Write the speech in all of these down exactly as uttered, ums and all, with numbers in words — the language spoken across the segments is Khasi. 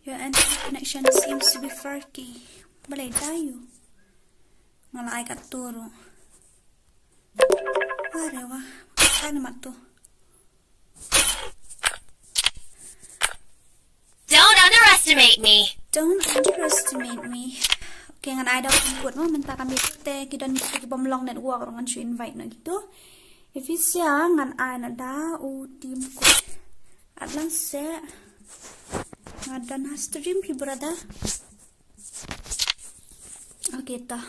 Your internet connection seems to be faulty. Balei da ïoh? Nga la ai katto ruh. Ware wa. Kan mat tu. Don't underestimate me. Don't underestimate me. Okay, ngan ai da u team code mo, mynta ka miet te ki don ki bym long network ruh ngan shu invite noh kito. If you see, ngan ai noh da u team code. At lang se. Nga don ha stream phi brother. Okay ta.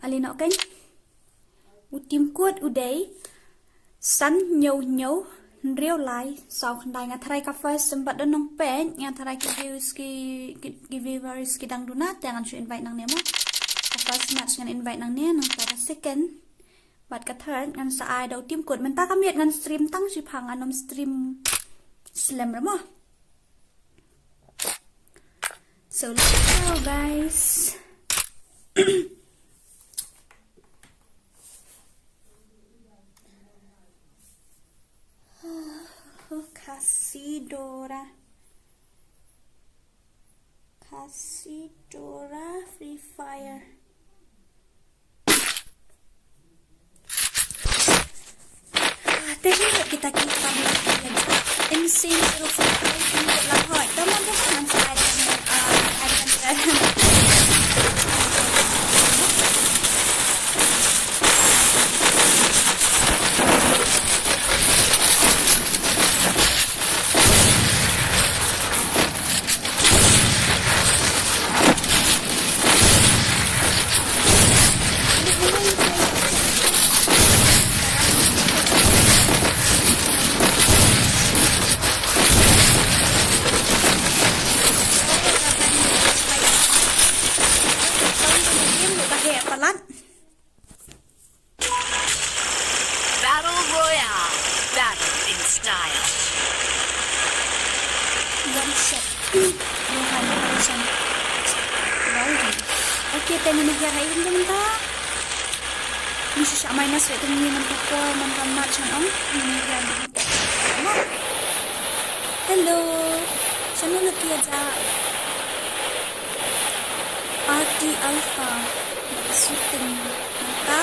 Ale noh kan. U team code u dei san hynñiew hynñiew hynriew lai saw khyndai. Nga tharai ka first, sympat don nongpeit, nga tharai ki views ki, ki, ki viewers ki dang duna, te ngan shu invite nangne mo. Ka first match ngan invite nangne, nangta ka second bad ka third ngan sa ai da u team code. Mynta ka miet ngan stream tang shipang, ngan ym stream slem re mo. So let's go, guys. Kasidora. Kasidora Free Fire. Ah, te ri kita ki tar la. Insane zero five, insane la hoi. Tama da nan sa ai, ah, ai. Battle Royale. Battle in style. One shot. Rohan Roshan. Rowdy. Okay, te ngin hiar hai kumta. Ni shisha minus wait, ni man ka por, man ka match, man ong. Ni hiar hai. Hello. Shano lagi aja. R T Alpha. Shooting. Nangta,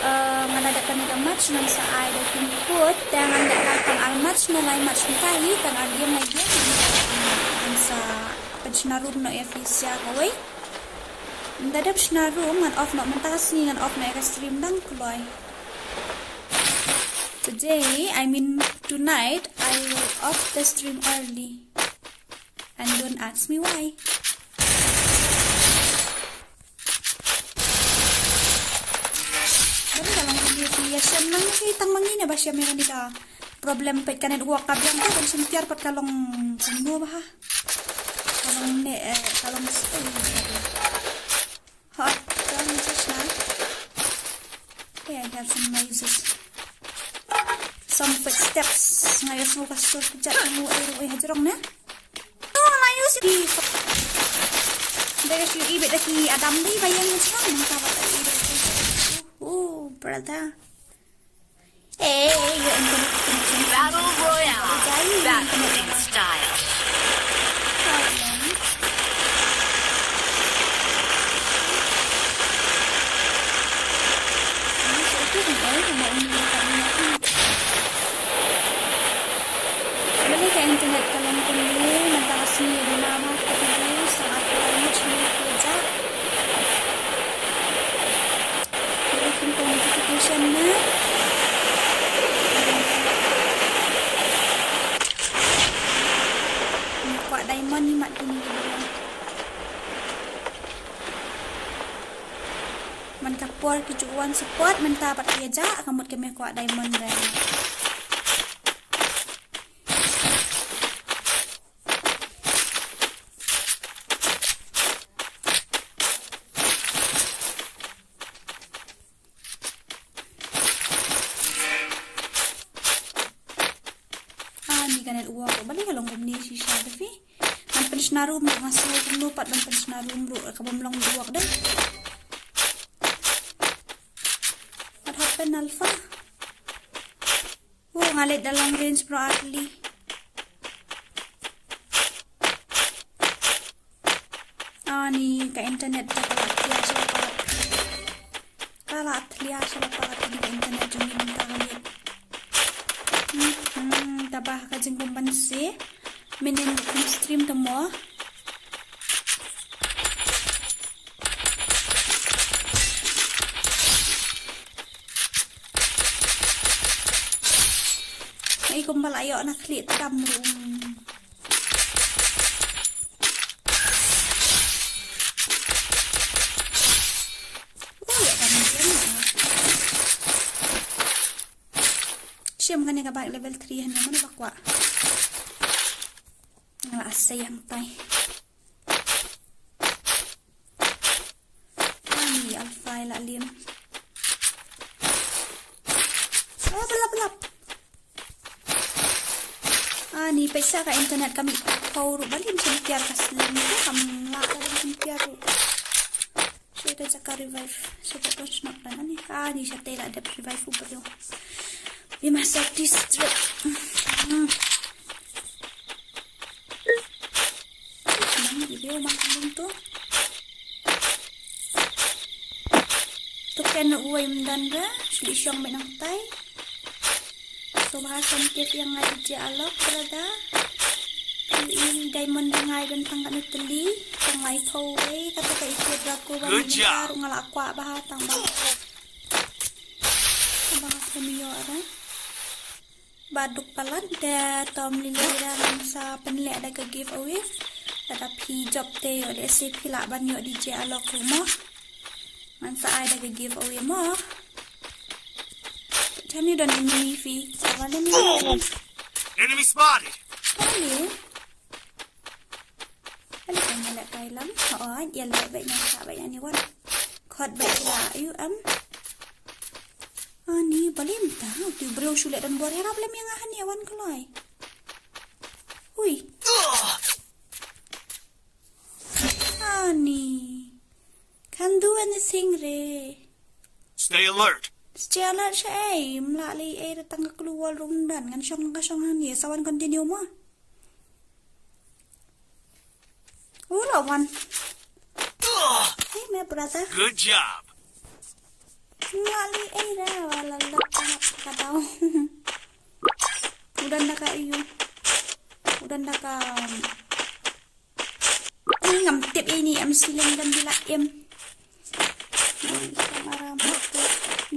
eh, nga la dep kane ka match, ngan sa ai da u team code, te ngan dep ai tang ar match ne lai match, nangta hi tang ar game ne lai game, ngan sa pynshna room noh ïa phi sha kawei. Nda dep shna room ngan off noh, mynta ka sngi ngan off noh ïa ka stream dang kloi. Today, I mean tonight, I will off the stream early. And don't ask me why. Bani ka long kumne phi ïa shem nang ki tang mangi ne ba shem ïa kane ka problem peit ka network ka biang ka ban shem tiar pat ka long kumno ba ha. Ka long ne, eh, ka long, eh, Hot, don't just now. Hey, I have some noises. Some footsteps. Nga ïohsngew ka sur kjat ngu ei ruh ei hajrong ne. Oh, my nose. Dega shu ibit da ki Adam dei ba ïeng hajrong nangta ba ta ibit. Oh, brother. Battle Royale. Battle in style. Bali ka internet ka long kumne, mynta ka sngi duna ma ka video sa ka much ni ka ja. Looking for notification na. Nga kwah diamond ni mat kini ki biang. Man ka por ki ju wan support, mynta pat ki ja, ka mut ka me kwah diamond re. Ah, ni ka network. Bali ka long kumne shisha da phi. Ngan pynshna room ruh, nga sngew kumno pat ban pynshna room ruh, ka bym long network da. What happened, Alpha? Nga leit da long range bro, Arli. Ani ka internet te ka la thlia sha la palat. Ka la thlia sha la palat kane ka internet jong ngi mynta ka miet. Hmm, hmm, ta ba ka jingpynban se. Mynnin kum stream ta mo. Ai kumba la ïoh na khlieh tam rum. Ui, ïoh tam rum. Shem kane ka bike level three hane mano ba kwah. Nga la seiang tai. Ani alpha la lim. Oh, belap, belap. Ani pisa ka internet kami kau ru balim sentiar ka slim tu kam la ka balim sentiar ru. Shu ta jaka revive. Shu ta pon snak dan ani. Ani sha te la dep revive u bro. We must have this trip. Hmm. Nang video ma kandung tu. Tu kan uwai mdan ra, sli shong me nang tai. So bahasa mungkin yang ngai je alok berada. Ini diamond ngai dan tangga ni teli, tangai kau wei, kata ka ikut aku bang. Good job. Ngala aku bah tang bang. Bang aku mio ada. Ba duk palat da Tom Lily ra ngan sa pynleh da ka giveaway. Lada phi jop te ïoh lehse phi lah ban ïoh D J Alok ruh mo. Ngan sa ai da ka giveaway mo. Tell me don enemy phi. Sa ba enemy. Enemy spotted. Kali. Kali kan ïa leh kai lang. Hooid, ïa leh bad nga sa bad ïa ni wan. Khot bad ïa la ïu em. Ani balim ta. Utu briew shu leh don bor hera balim ïa nga hani wan kloi. Hui. Ani. Can't do anything re. Stay alert. Stay alert sha ei. Mla lei ei re tang ka clue wall room dan. Ngan shong ka shong hani. Sa wan continue mo. Ula wan. Hey, my brother. Good job. Ngali ei da wala la ka dau. Udan da ka iu. Udan da ka. Ngam tip ini em siling dan bila em.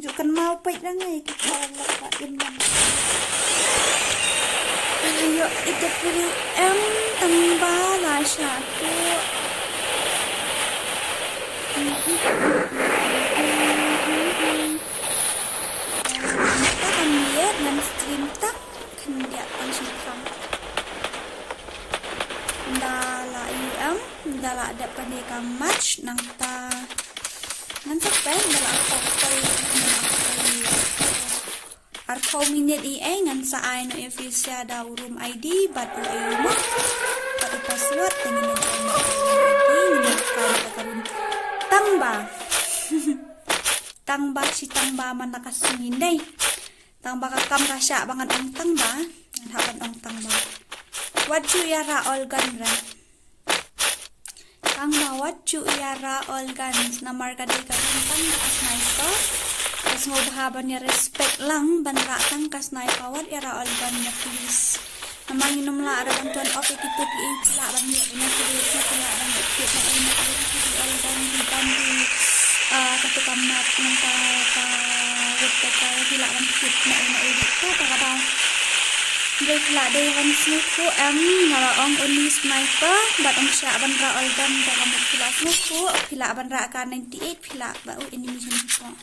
Ju kan mau peit da ngai ki ka lok ba im nam. Ayo ite puru em tang ba la sha tu. Ta kan lihat ngan stream tang kan dia pang shi pang. Nda la ïu em, nda la dep kane ka match nangta. Ngan sa pyn, nda la arphew, nda la arphew. Arphew minit i ei ngan sa ai noh ïa phi sha da u room I D bad u ai u ma. Bad u password te ngin ïa join noh u room I D ngin ïa join noh ka room. Tang ba. Tang ba shi tang ba man la ka sngi ndei. Tang ba ka kam ka shah ba ngan ong tang ba. Ngan hap ban ong tang ba. Wat ju ïa ra organ re. Tang ba wat ju ïa ra organ. Namar ka dei ka kam tang ba ka sniper. Ka sngewbha ban ïa respect lang ban ra tang ka sniper wat ïa ra organ ïa please. Namar ngin ym lah ruh ban turn off ïa kito ki ïing, phi lah ban ïoh ïa ki ïing, phi lah ban ïoh ïa ki ïing, phi lah ban ïoh ïa ki ïing, phi lah ban ïoh ïa ki ïing, ah, katu ka map nangta ka woodpecker, phi lah ban shoot na ïa na ïa to ta ka dang. Dei phi lah dei ban sngewthuh em, nga la ong only sniper bad ym shah ban rah organ, ta ka mut phi lah sngewthuh, phi lah ban rah ka ninety eight, phi lah ba u enemy sngewthuh.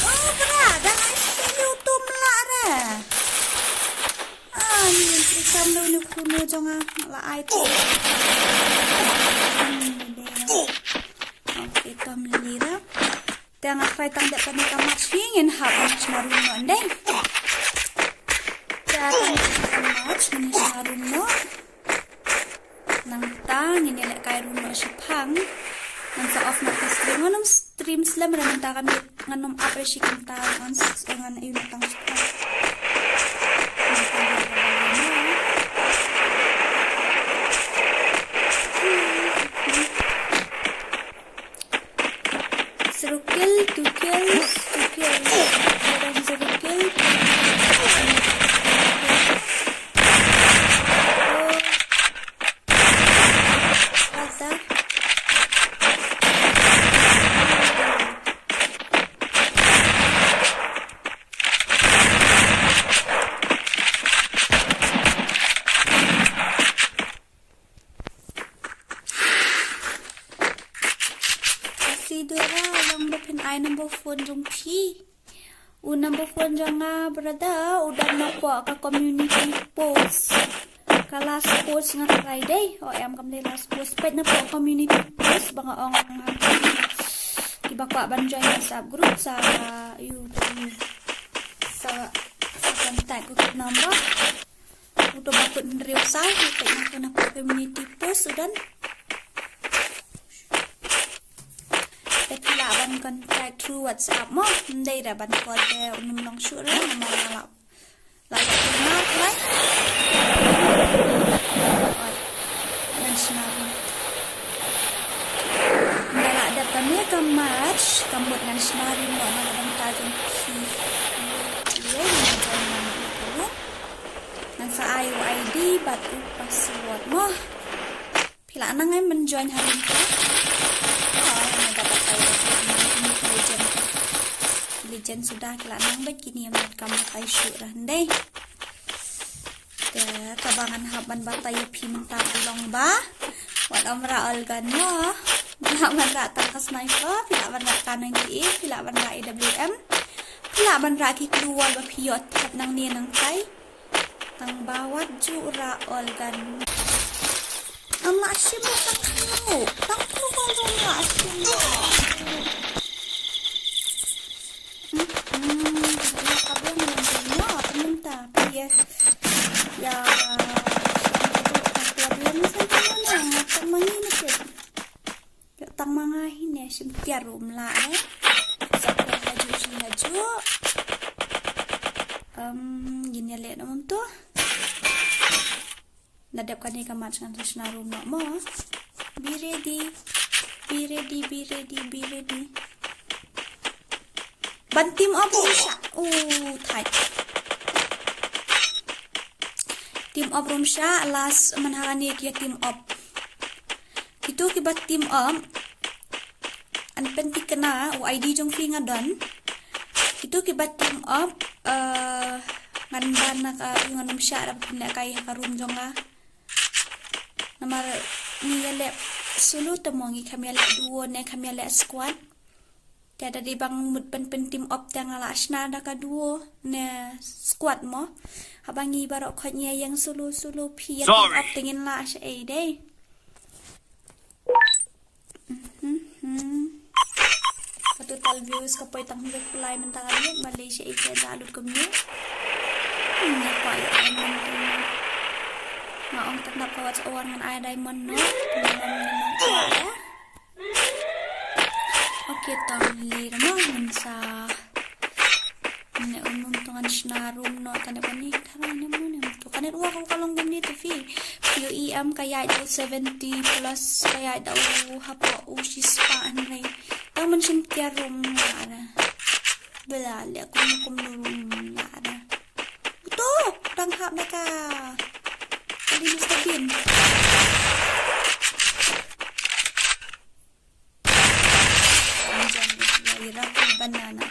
Oh, bra, dang ai selu tum la re. Ah, ni kam lo ni kuno jong a la ai tu. Okay, tam lira. Tang a kai tang da kani ka match hi ngin hap match na room no ndai. Tang match ngin na room no. Nangta ngin ïa lehkai room noh shiphang. Ngan sa off noh ka stream. Ngan ym stream slem re mynta ka miet, ngan ym up re shi kynta, ngan s-, ngan ïoh noh tang shi kynta. Zero kill, two kills, two kills. Zero kill, two kills. Oh. What the? Isidora, long ba phin ai number phone jong phi. U number phone jong nga, brother, u don napoh ka community post. Ka last post nga try dei. O em, kam dei last post. Peit napoh community post ba nga ong ha kiba kwah ban join WhatsApp group sa, ïoh, sa, sa contact u number. Uto ba kut hynriew saw, peit napoh community post u don. Te phi lah ban contact through WhatsApp mo, ym dei re ban call te un ym long shuh re, namar la, la ïa pynmar lai. Ngan shna rum. Nga la dep kane ka match, ka mut ngan shna rum noh na ka bynta jong phi. Ngan sa ai u I D bad u password mo. Phi lah nang ai ban join ha link ka. Oh, nga da batai Legend. Legend suda ki lah nang bad kine ym kam batai shuh ra ndei. Te kaba ngan hap ban batai ïa phi mynta ka long ba wat ym rah all gun mo. Phi lah ban rah tang ka sniper, phi lah ban rah ka nine eighty-eight, phi lah ban rah A W M. Phi lah ban rah ki clue wall ba phi ïoh thep nangne nangtai. Tang ba wat ju rah all gun. Ym lah shim tang clue. Tang clue wall ym lah shim. Hmm, hmm, ïa ka biang nang ïa ka mynta phi ïa. Ïa. Ka biang sa ka mana, ka mangi na phi. Tang ma nga hi ne, shim tiar ruh ym lah ne. Sa poi ha ju, shi ha ju. Em, ngin ïa leh na mynta. Na dep kane ka match ngan sa shna rum noh mo. Be ready. Be ready, be ready, be ready. Ban team up rum shah. Uh, thait. Team up rum shah, last man ha kane ki team up. Kito kiba team up, yn pynthikna, u I D jong phi nga don. Kito kiba team up, eh, ngan ban na ka, ngan ym shah da pynlehkai ha ka room jong nga. Namar ngi ïaleh solo te mo, ngi kham ïaleh duo ne kham ïaleh squad. Te da dei ba mut pyn pyn team up te nga la shna da ka duo ne squad mo. Haba ngi baroh khoit ngi ïeng solo solo phi ïa team up te ngin la sha ei dei. Mhm. Ka total views ka poi tang hynriew phew lai mynta ka miet, balei sha ei te da lut kumne. Hmm, nga kwah ïa diamond te. Nga ong tang dap ka wat sa wan ngan ai diamond noh. Ngan kwah ïa. Okay, tang lei da ma ngan sa. Ne um um tang ngan shna rum noh tang dep kane tharai ne mo ne. To kane ruh ka long kumne te phi. P O E M ka ïaid da u seventy plus ka ïaid da u hapoh u shispah hynrei. Tang man shim tiar rum nga da. Bela le kum kum rum nga da. To, tang hap na ka. Ali Mister Bean. Banana.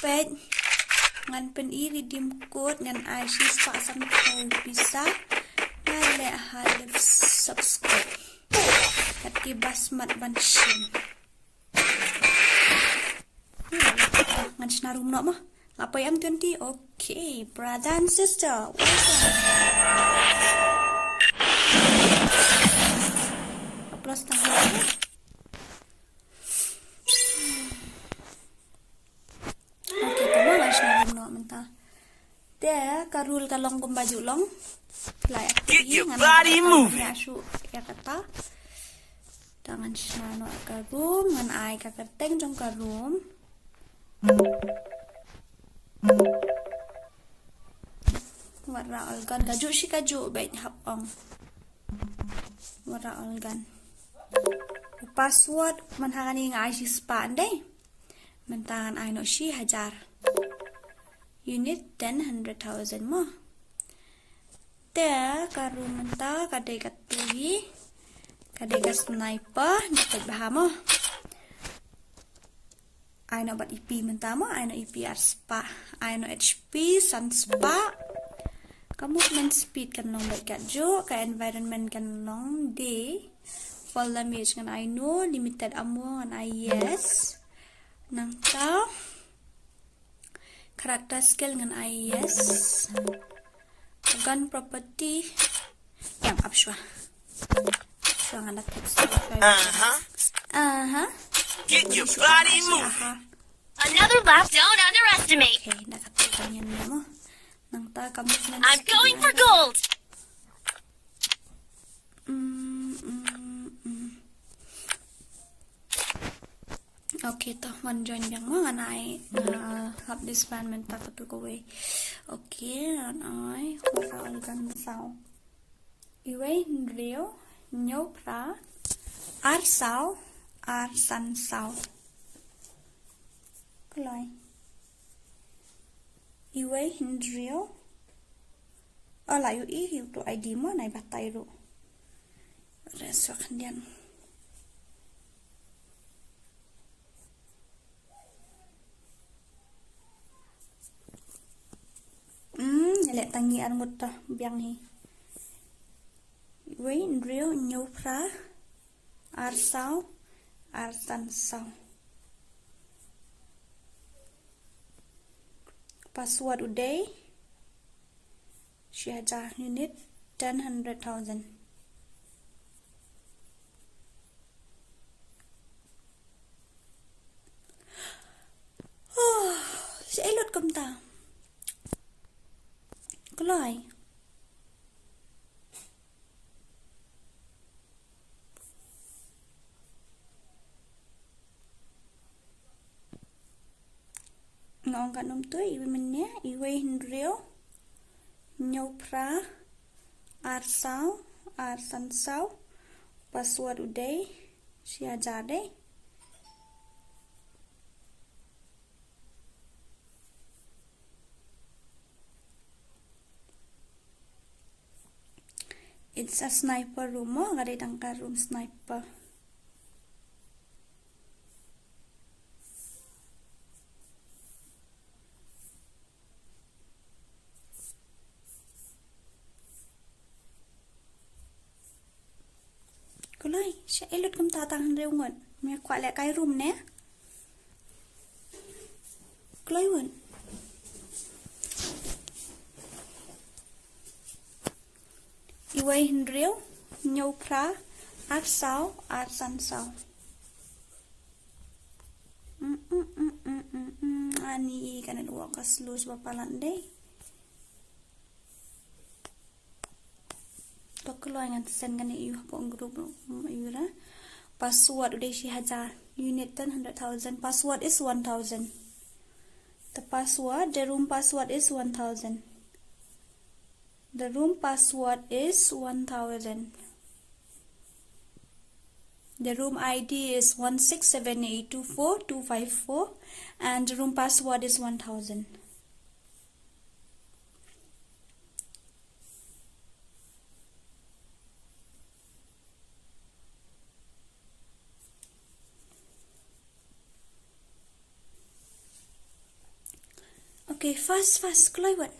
peit. Ngan pyni redeem code, ngan ai shispah sanphew pisa. Ngan leh ha live subscribe. Kat ki ba smat ban shim. Ngan shna room noh mo. La poi M twenty. Okay, brother and sister, welcome. Applause tang. Okay, tama, ngan shna room noh mynta. Te ka rule ka long kumba ju long. Phi la ïa kti, ngan ai kata. Ïa shu ïa kata. Te ngan shna noh ka room, ngan ai ka kyrteng jong ka room. Wat Ra Olgan, kajuh shi kajuh beit hap ong. Wat Ra Olgan. Password mynta kane nga ai shispah dei. Mynta ngan ai noh shi hajar. Unit ten, hundred thousand mo. Te ka room mynta ka dei katu hi. Ka dei ka sniper, nda peit bha mo. Ai noh bad E P mynta mo, ai noh E P ar spah, ai noh H P san spah. Ka movement speed kan long bad kajuh, ka environment kan long dei. Fall damage ngan ai no, limited ammo ngan ai yes. Nangta character skill ngan ai yes. Gun property. Yang ap shwa. Shwa ngan da text. Aha. Aha. Get your body moving. Aha. Another lap, don't underestimate. Okay, da kata ka nyan mo. Nangta ka movement. I'm going for gold. Mm, mm, mm. Okay, to wan join biang mo, ngan ai, uh, hap disband mynta katu kawei. Okay, ngan ai Wat Ra Olgan saw. Iwei hynriew hynñiew phra ar saw ar san saw. Kloi. Iwei hynriew. Oh, la ïohi hi uto I D mo, nai batai ruh. Re swa khyndiat. Hmm, leh tang ngi ar ngut to biang hi. Iwei hynriew hynñiew phra ar saw ar san saw. Password u dei shi hajar, unit ten, hundred thousand. Huh, shi elot kumta. Kloi. Nga ong ka num tu, iwei mynne, iwei hynriew hynñiew phra ar saw ar san saw. Password u dei shi hajar dei. It's a sniper room mo, ka dei tang ka room sniper. Kloi, sha elut kumta tang hynriew ngut. Me kwah leh kai room ne? Kloi wut. Iwei hynriew, hynñiew phra, ar saw, ar san saw. Mm, mm, mm. Ani ka network ka slow sba palat dei. To kloi ngan send kane ïa u hapoh group, mm, ïa u ra. Password u dei shi hajar. Unit ten, hundred thousand. Password is one thousand. The password, the room password is one thousand. The room password is one thousand. The room I D is one six seven eight two four two five four and the room password is one thousand. Okay, fast, fast, kloi wat.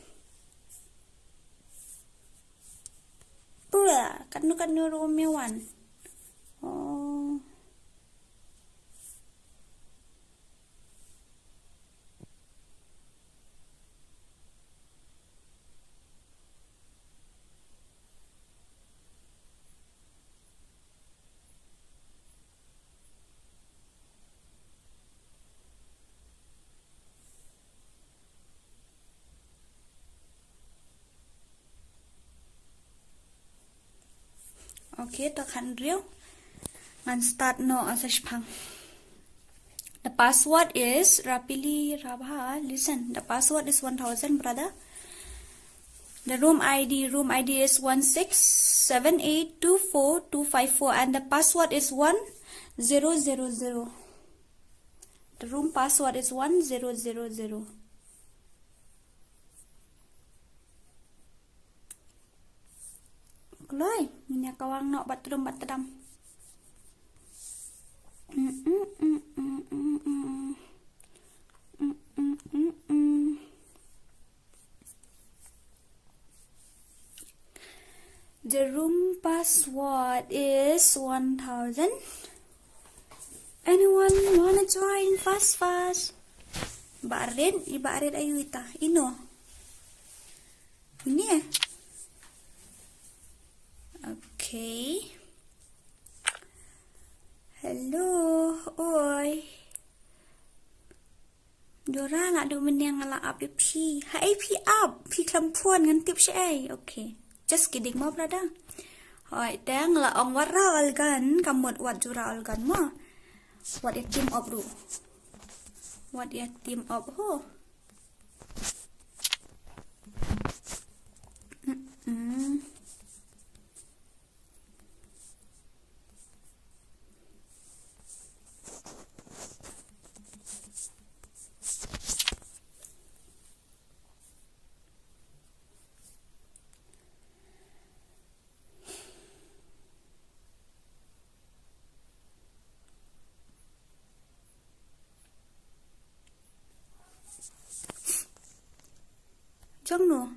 Pura, katno, katno ruh me wan. Oh. Okay, to khan riu. Ngan start noh sa shipang. The password is, rapili rabha, listen. The password is one thousand, brother. The room I D, room I D is one six seven eight two four two five four, and the password is one zero zero zero. The room password is one zero zero zero. Kloi, ngin ïa kawang noh bad tdum bad tdam. Mm, mm, mm, mm, mm, mm. Mm, mm, mm, mm. The room password is one thousand. Anyone wanna join fast fast? Barit, i barit ayu ita. Ino. Ini eh. Okay. Hello, oi. Jura, naduh mynne nga la ap ïa phi. Haei phi ap? Phi khlem phone ngan tip shaei. Okay. Just kidding mo, brother. Hooid, te nga la ong wat Ra Olgan, ka mut wat Jura Olgan mo. Wat ïa team up ruh. Wat ïa team up ho. Mm-mm. Jong no?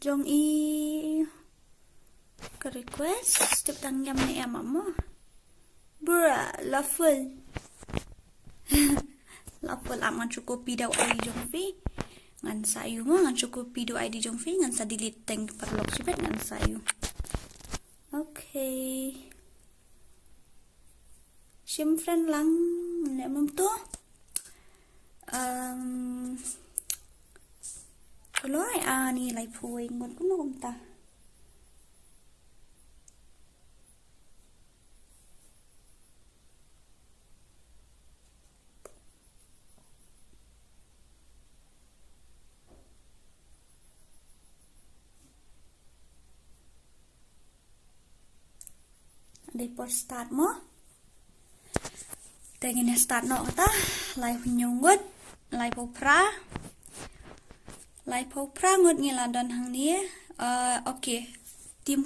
Jong i ka request, tip dang ïam ne em mo. Bra, laful. Laful am ngan shu copy da u I D jong phi. Ngan sa ïu mo, ngan shu copy da u I D jong phi, ngan sa delete teng paralok shibit ngan sa ïu. Okay. Shim friend lang, ne mum tu. Um, kloi ani lai phuwing ngut kumno kumta. Dei por start mo. Te ngin ïa start noh kata. Laiphew hynñiew ngut, laiphew phra. Laiphew phra ngut ngi la don hangne. Uh, okay. Team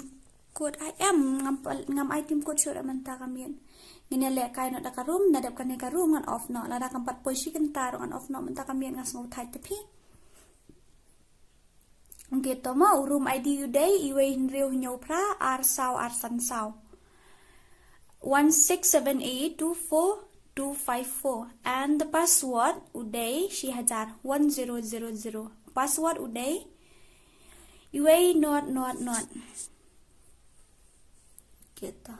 code ai em, ngam pal-, ngam ai team code shuh mynta ka miet. Ngin ïa leh kai noh da ka room, na dep kane ka room ngan off noh. Lada kam pat poi shi kynta ruh ngan off noh mynta ka miet, nga sngew thait te phi. Okay, to mo, u room I D u dei, iwei hynriew hynñiew phra, ar saw ar san saw. One six seven eight two four two five four. And the password u dei, shi hajar, one zero zero zero. Password u dei, iwei not not not. Okay, to.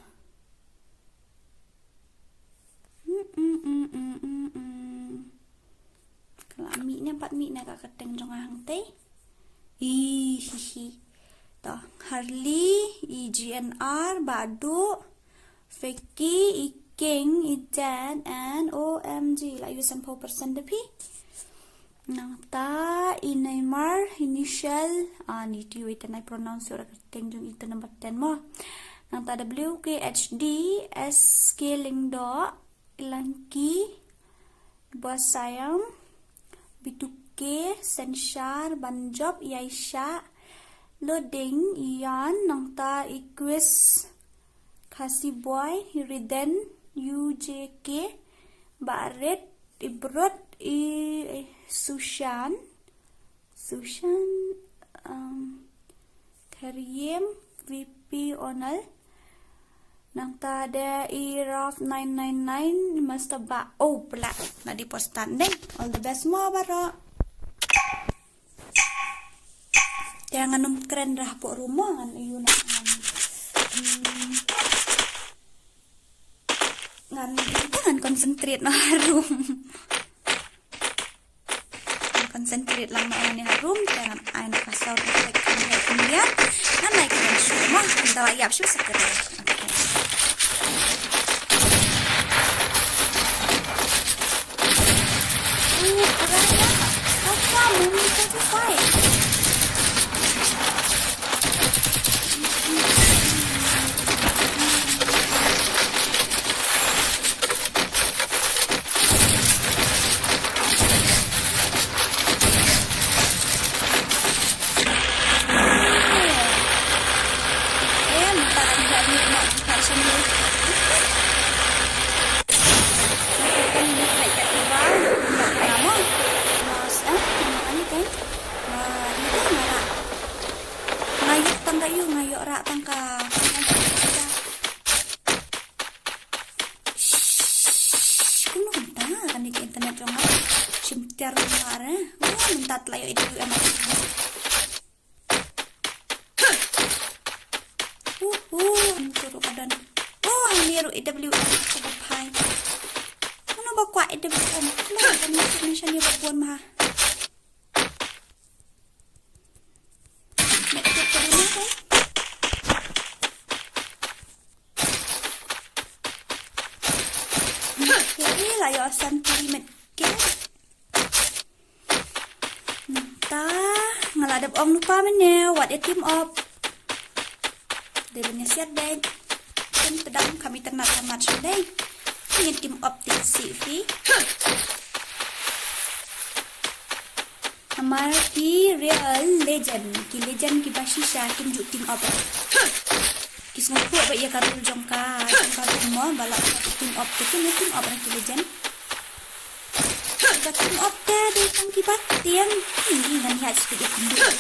Mm, mm, mm, mm, mm, mm. Ka la mih ne, pat mih ne ka kyrteng jong nga hangtei. Ih, hi, hi. To, Harley, i G N R, Badu, Feki, i King, i Dad, and O M G. La use and power percent de phi. Nangta i Neymar, initial, ah, ni ti wei ten I pronounce ora kyrteng jong i te number ten mo. Nangta W K H D, S K Lyngdoh, Ilangki, Bosayam, Bituke, Senshar, Banjop, Yaisha, Loding, Ian, nangta i Chris, Khasi Boy, Riden, U J K, Barit, Ibrot, i, eh, Sushan, Sushan, um, Theriem, V P Onal. Nangta da i Raf nine nine nine, Master Ba. Oh, pula. Na di postan deh. All the best mo baroh. Te ngan ym kren rah hapoh room mo, ngan ïoh na ngan. Hmm. Ngan, ngan concentrate noh harum. Ngan concentrate lang noh ïa harum, te ngan ai noh ka sound effect kum ïa kum ïa. Ngan ai ka show mo, ngan da ïap shuh sa ka. Ooh, keren ya. How come? Only forty-five. Nga ïoh tang ka ïoh, nga ïoh rah tang ka. Shh, kumno kumta kane ka internet jong nga. Shim tiar nga re. Oh, mynta tla ïoh A W M. Uh, uh, mynta ruh ka don. Oh, ani ruh A W M ka ba phai. Kumno ba kwah A W M? Kumno ba ni shani shani ba bun ma. Medkit la ïoh san ki medkit. Nangta nga la dep ong lypa mynne wat ïa team up. Dei ban ïa siat beit. Kan pdang kam internet amat shu dei. Ngin team up tik sih phi. Namar ki real legend, ki legend kiba shisha kim ju team up. Ki sngewthuh ba ïa ka rule jong ka, jong ka room mo, ba lah team up te kim team up na ki legend. Ba team up te dei tang kiba tieng. Ngan ïa shu ïa team up.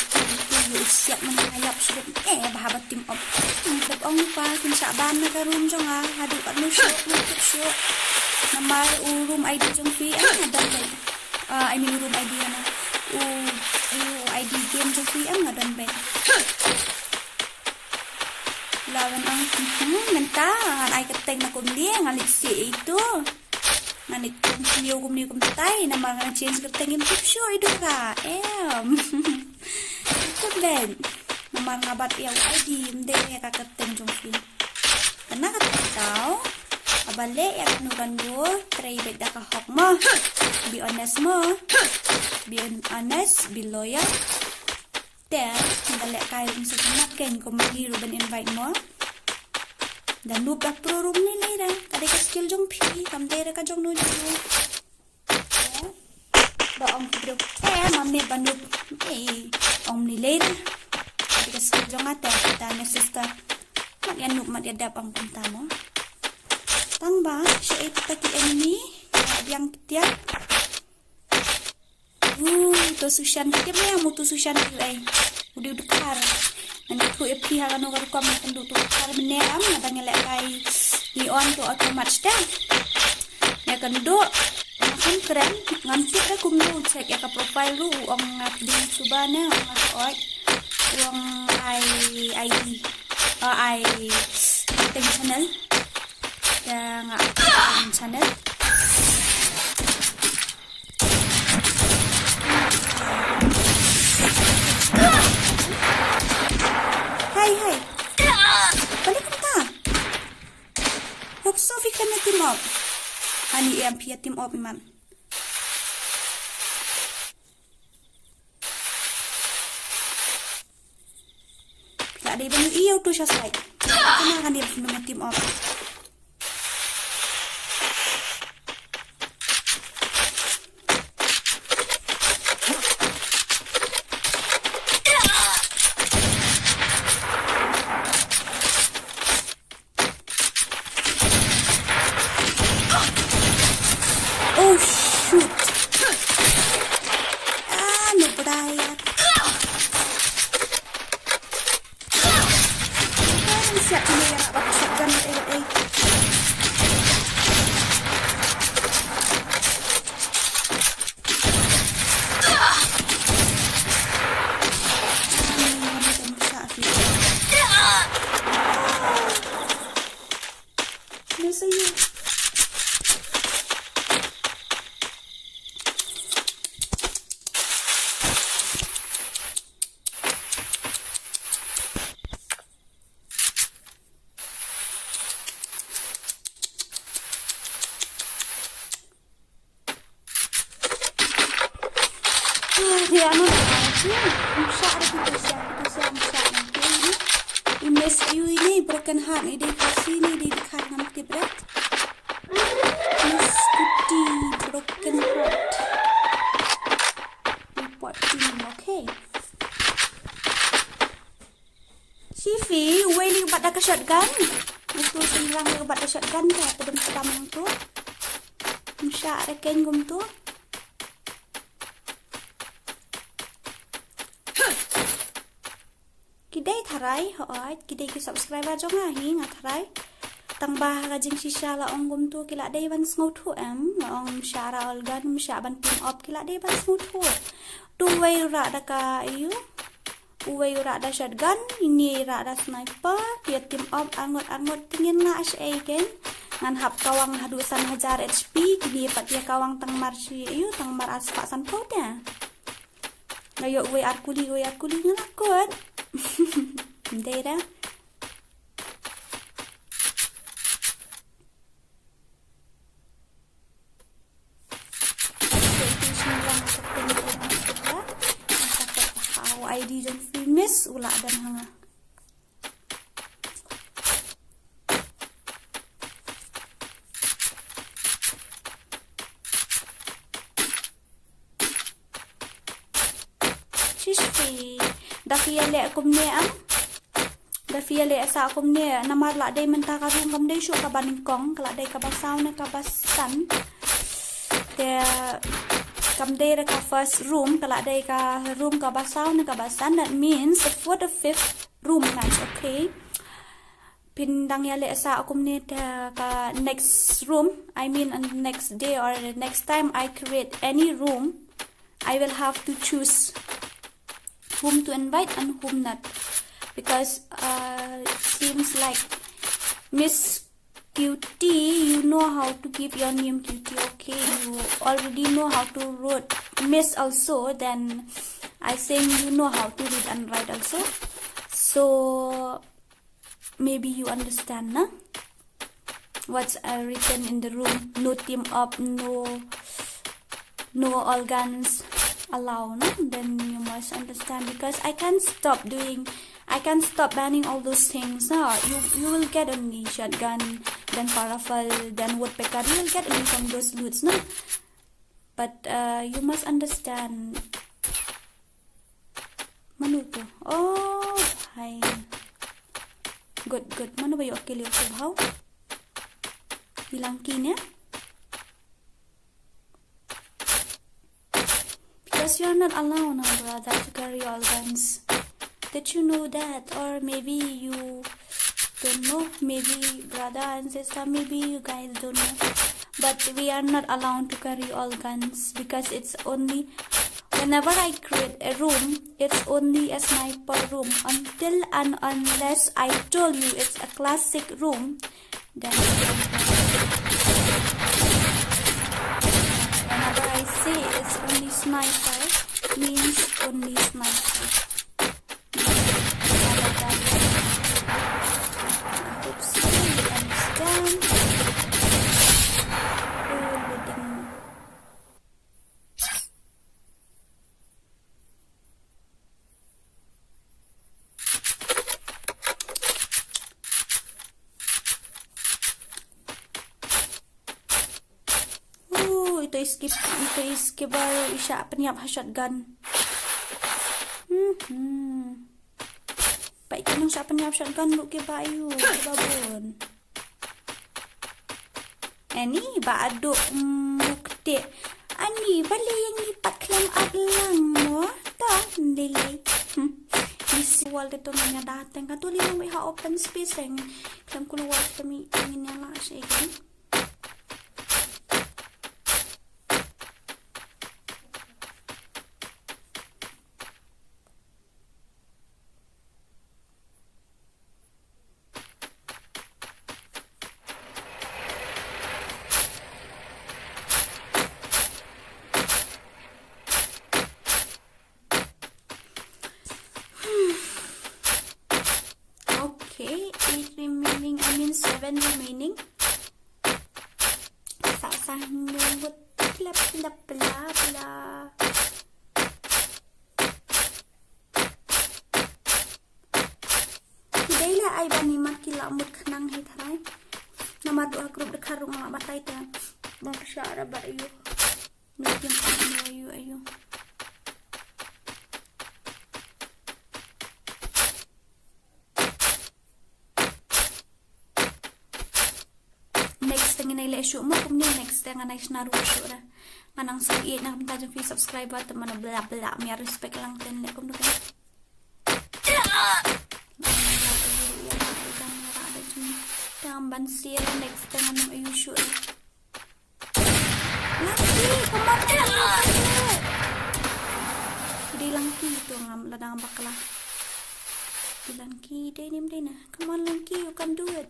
Ïa siat man nga ïap shu eh ba haba team up. Dep ong pa kin shah ban na ka room jong nga, haduh katno shuh, shuh. Namar u room I D jong phi, ah, nga don beit. Ah, I mean, u room I D na. U, u I D game jong phi, ah, nga don beit. La wan ang, hmm, mynta ngan ai kyrteng na kumne, ngan leit siew itu. Ngan leit kum siew kumne kumtai, namar ngan change kyrteng im siew i dura. Em. Itu ben. Namar nga bat ïa u I D, ym dei ïa ka kyrteng jong phi. Kane ka tau, haba leh ïa kano kano, trei beit da ka hok mo. Be honest mo. Be honest, be loyal. Te, nga leh kai rum sa mat kein ko mani ruh ban invite mo. Da noob da pro ruh ym lei lei da. Ka dei ka skill jong phi, kam dei da ka jong no jong no. Te, ba ong ki briew, eh, ma me ba noob. Eh, ong ym lei lei da. Ka dei ka skill jong nga te, ta ne sister. Mat ïa noob, mat ïa dap ong kumta mo. Tang ba, shu eh ta ki enemy. Biang tiang. Uh, to Sushan, kita meh mu to Sushan tu ai. Udah udah kar. Nanti tu eh pihak anu kar kam nanti tu kar mene am, nanti ngelak kai. Ni on tu auto match dah. Ya kan do. Kan keren, ngan tip dah kumno check ya ka profile ru, ong ngat di suba ne, ong ngat oi. Ong ai I D. Oh, ai teng channel. Ya nga teng channel. Hai, hai. Balik kumta. Hope so phi kane team up. Ani em phi team up iman. Phi la dei ban ïohi ïa utu sha side. Kane kan dei ban team up. Oh, shoot. Ai, ai. Ai, siap kine ïarap bad shotgun, eh, eh. Ïa, no, no, no. Mshah, kita siap, kita siap, mshah, no. I miss you ini, broken heart, ini dei kasi, ini dei dikhat nam tibret. Miss Kuti, broken heart. Report team, okay. Shifi, uwei li bat da ka shotgun. Utu shynrang li bat da shotgun ka, pdem pdam utu. Mshah re ken gum tu. Ki dei tharai, hooid, ki dei ki subscriber jong nga hi, nga tharai. Tang ba ha ka jingshisha la ong gum tu ki la dei ban sngewthuh em, la ong mshah ra olgan, mshah ban team up ki la dei ban sngewthuh. Tu uwei u rah da ka, ïu. Uwei u rah da shotgun, ini rah da sniper, ïa team up, arngut, arngut, tingen la ash ei ken. Ngan hap kawang haduh san hajar H P, kini pat ïa kawang tang mar shi, ïu, tang mar ar spah sanphew te. Nga ïoh uwei ar kuli, uwei ar kuli nga la kut. Dei da. I D jong Free Miss u la dang hanga. Shishi. Da phi ïaleh kumne am? Da phi ïaleh sa kumne, namar la dei mynta ka room kam dei shuh kaba nyngkong, ka la dei kaba saw ne kaba san. Te kam dei re ka first room, ka la dei ka room kaba saw ne kaba san. That means the fourth or fifth room match, okay? Phin dang ïaleh sa kumne te ka next room, I mean, on the next day or the next time I create any room, I will have to choose whom to invite and whom not. Because, uh, seems like Miss Cutie, you know how to give your name Cutie, okay? You already know how to wrote Miss also, then I saying you know how to read and write also. So, maybe you understand, na? What's, uh, written in the room? No team up, no, no organs allow, no? Then you must understand, because I can't stop doing, I can't stop banning all those things, no? You, you will get only shotgun, then powerful, then woodpecker. You will get only from those loots, no? But, uh, you must understand. Mano to? Oh, hi. Good, good. Mano ba ïoh kill ïoh sub hau? Bilang kine? Because you are not allowed now, brother, to carry all guns. Did you know that? Or maybe you don't know. Maybe brother and sister, maybe you guys don't know. But we are not allowed to carry all guns because it's only whenever I create a room, it's only a sniper room until and unless I told you it's a classic room. Then whenever I say it's only sniper, means only sniper. Oops, sorry, I'm scam. Oh, loading. Uh, ito i skip, ito i skipper, i shah pynïap ha shotgun. Hmm, hmm. Ba i kynong shah pynïap shotgun ruh kiba ïu, kiba bun. Ani ba aduk mukte. Ani ba lei ngi pat khlem at lang mo. To Lele. Hmm. This wall te to nga da teng ka to li nang ha open space teng. Klam kulu wall te mi ngin ya la shi again. Okay, eight remaining, I mean seven remaining. Sa sa ngut plap plap plap plap. Ki dei la ai bani mat ki la mut khnang hi tharai. Namar dua group de kharung la batai ta. Bang sha ra ba ayu. Ni kim ayu ayu ayu. Next te ngin ai leh shuh mo kumne, next te ngan ai shna ruh shuh re. Ngan nang shu ïeit na ka bynta jong phi subscriber te mano bla bla, mia respect lang ten leh kumno kan. Tang ban sir next te ngan nang ayu shuh re. Lucky, come on, come on, come on. Dei Lucky tu ngam lada ngam bakla. Dei Lucky, dei nim dei na. Come on, Lucky, you can do it.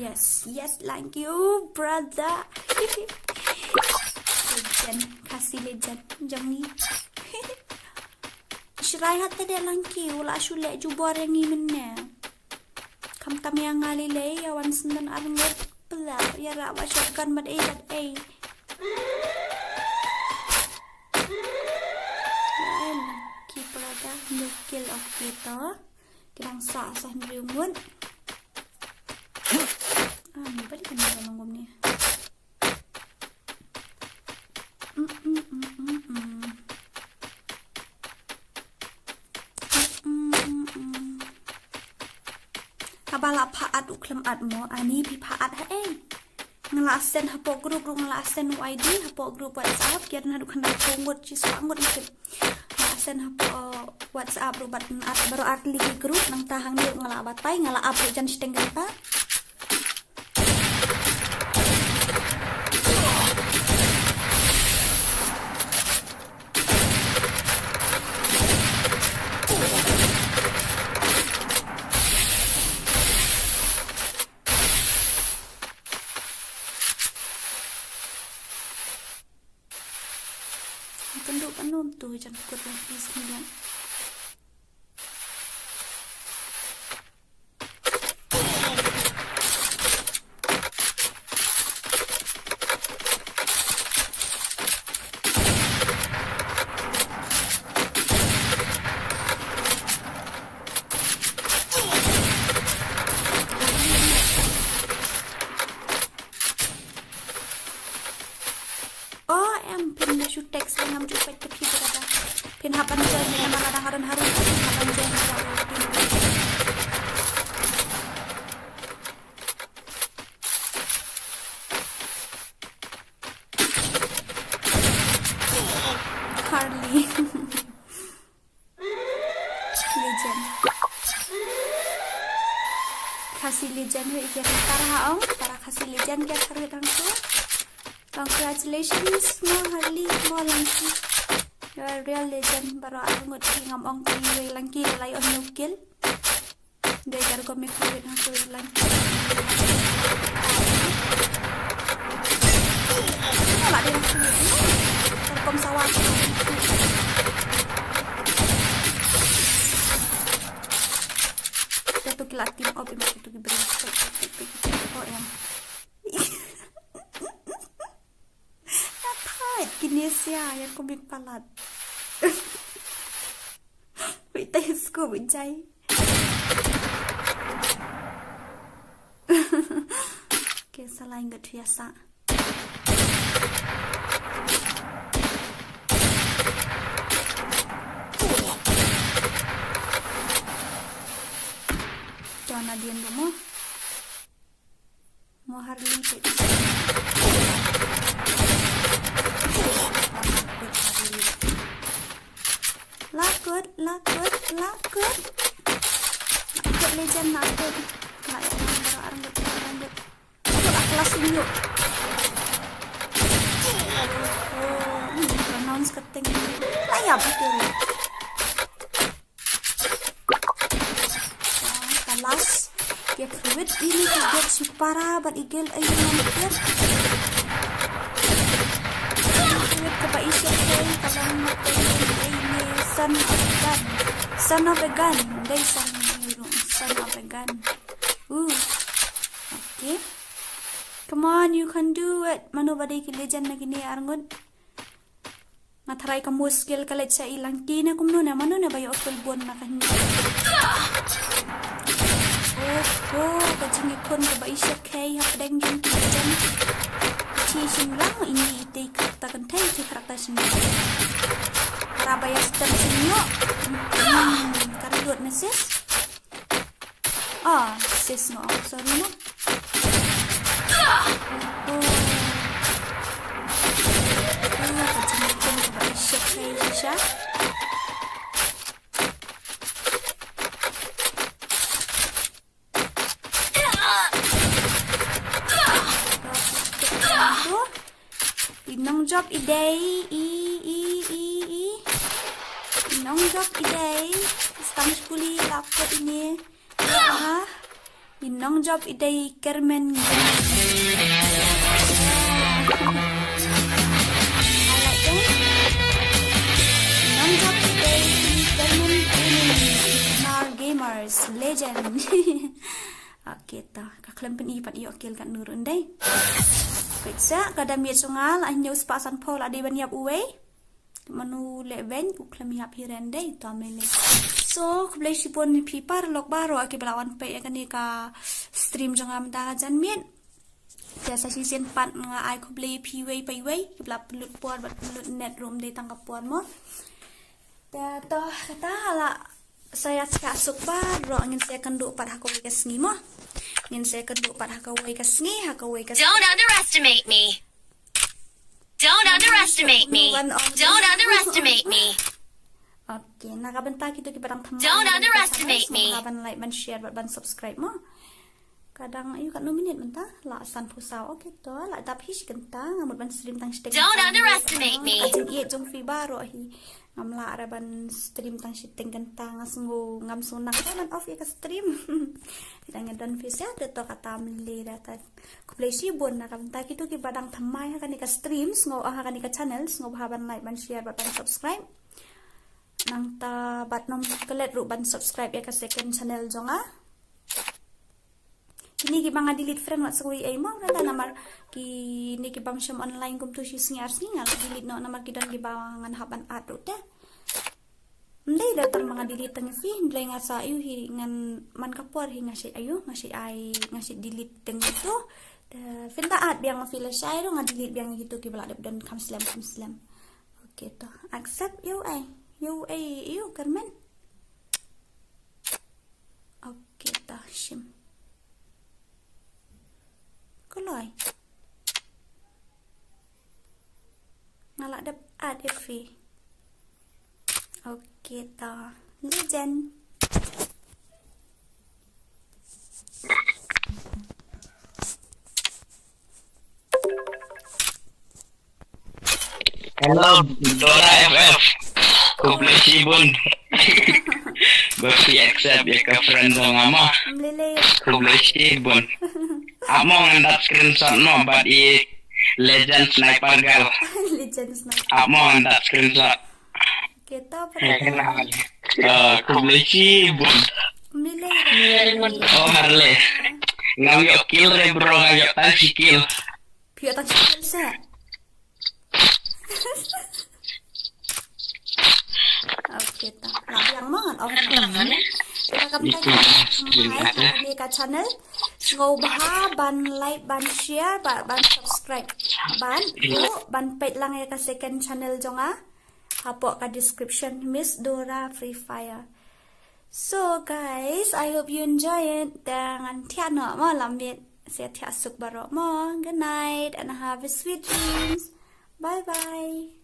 Yes, yes, Lucky, oh, brother. Legend, Khasi legend, jong ngi. Shrai hat te de Lucky, u la shu leh jubor ïa ngi mynne. Khamtam ïa nga lei lei, ïa wan sendon ar ngut, pela, ïa ra wa shotgun bad ei, bad ei. Ïa Lucky pela da, no kill, okay to. Ki dang sa, sa hynriew ngut. Ah, ni ba dei kan ïa nong kumne. Mm, mm, mm, mm, mm. Mm, mm, mm. Haba la pha at u khlem at mo, ani phi pha at ha ei. Nga la send hapoh group ruh, nga la send u I D hapoh group WhatsApp, kiar na du khandai ko ngut chi sa ngut ngut. Nga la send hapoh WhatsApp ruh bad at baroh ar tylli ki group, nangta hangne ruh nga la batai, nga la ap ruh jan shiteng kynta. Kynduh panom tu jan kut lang is khyndiat. O em, phin na shu text leh ngam ju peit te phi brother. Phin hap ban join ne, namar lada nga don ha room phin hap ban join ne. Harley. Legend. Khasi legend, wi, ïa ki para ha ong, para Khasi legend ki kharwit hangtu. Congratulations mo Harley, mo Langki. You're a real legend, baroh ar ngut ki ngam ong ki, wi Langki la ïoh hynñiew kill. Dei kar ko me kharwit hangtu Langki. Wala dei na sini. Kar kom sawa. Ïa tu ki la team up, ïa tu ki bring. Oh, ïa. Ïa thait kine sia, ïa ko bik palat. Wei tai sko wei jai. Ke salai ngat ïa sa. Jona dien rumo. Mo Harley te. Kut, la kut, la kut. Kut legend la kut. La ya, la kut, la kut. Kut la kelas tunjuk. Oh, ini pronounce keting. La ya betul. Kalas. Ki fluid ini ki get shu para bad i gel ayu nam ki. Fluid kaba i shep kai ka long ma kai ini son of a gun. Son of a gun. Dei son of a gun. Son of a gun. Ooh. Okay. Come on, you can do it. Mano ba dei ki legend na kine arngut. Nga tharai ka muskil ka leit sha i Langki ne kumno ne mano ne ba ïoh kill bun na ka hynñiew. Oh, oh, ka jingïakhun kaba i shepkhei hapdeng jong ki jong. Shi shynrang ini ite i krakta kynthei ite i krakta shynrang. Para ba ïa stem shynñiuh. Hmm, ka reload ne sis. Ah, sis nga ong sorry mo. Oh. Oh, ka jingïakhun kaba i shepkhei shisha. I nongjop i dei i, i, i, i. I nongjop i dei. Stang skuli lap ko ini. Ah. I nongjop i dei Kermen. I like it. I nongjop i dei Kermen Gaming. Nar Gamers Legend. Okay, to. Ka khlem pyn-i pat ïoh kill kat nuru ndei. Peit sa ka dam ïa chungal, ah, hynñiew spah sanphew la dei ban ïap uwei. Manu leh beiñ u khlem ïap hi ren dei, to me leh. So, khublei shibun phi paralok baroh kiba la wan peit ïa kane ka stream jong nga mynta ka janmiet. Te sa shisien pat nga ai khublei phi iwei pa iwei kiba la pynlut por bad pynlut net ruh ym dei tang ka por mo. Te to kata la Sa ïa, sa ïa suk baroh, ngin sa ïakynduh pat ha kawei ka sngi mo. Ngin sa ïakynduh pat ha kawei ka sngi, ha kawei ka sngi. Don't underestimate me. Don't underestimate me. Don't underestimate me. Okay, na ka bynta kito kiba dang thymmai. Don't underestimate me. Sngewbha ban like, ban share bad ban subscribe mo. Ka dang ayu katno minit mynta? La sanphew saw. Okay to, la dap hi shi kynta, nga mut ban stream tang shiteng. Don't underestimate me. Ka jingïeit jong phi baroh hi. Ngam lah re ban stream tang shiteng kynta, nga sngew ngam sngew nang ban off ïa ka stream. Te dang ïa don phi sha te to kata mynta da ta. Khublei shibun na ka bynta kito kiba dang thymmai ha kane ka stream, sngew, ah, ha kane ka channel, sngewbha ban like, ban share bad ban subscribe. Nangta bad nym klet ruh ban subscribe ïa ka second channel jong nga. Kine kiba nga delete friend wat sa kawei ei mo, nangta namar kine ki bym shym online kumto shi sngi ar sngi nga la delete noh namar ki don kiba ngan hap ban add ruh te. Ym dei da tang ba nga delete tang ïa phi, hynrei nga sa ayu hi ngan man ka por hi nga shait ayu, nga shait ai, nga shait delete tang ïa to. Te phin da add biang ma phi lashai ruh nga delete biang ïa kito kiba la dep don kham slem kham slem. Okay to, accept ïa u ei, ïa u ei, ïa u Carmen. Okay, ta shim. Koloi. Nga la dep add ïa phi. Okay, ta. Legend. Hello, Dora F F. Khublei shibun. Ba phi accept ïa ka friend jong nga mo. Mlili. Khublei shibun. Ap mo ngan dat screenshot mo bad i Legend Sniper Girl. Legend Sniper. Ap mo ngan dat screenshot. Kita pernah. Ah, khublei shibun. Mlili. Oh, Harley. Ngam ïoh kill re bro, ngam ïoh tang shi kill. Phi ïoh tang shi kill se. Okay, ta. Lah biang mo ngan off. Kita kam ta ni ka channel. Sngewbha ban like, ban share, ba-, ban subscribe. Ban ruh ban peit lang ïa ka second channel jong nga. Hapoh ka description, Miss Dora Free Fire. So guys, I hope you enjoy it. Te ngan thiah noh mo la miet. Sa thiah suk baroh mo. Good night and have a sweet dreams. Bye bye.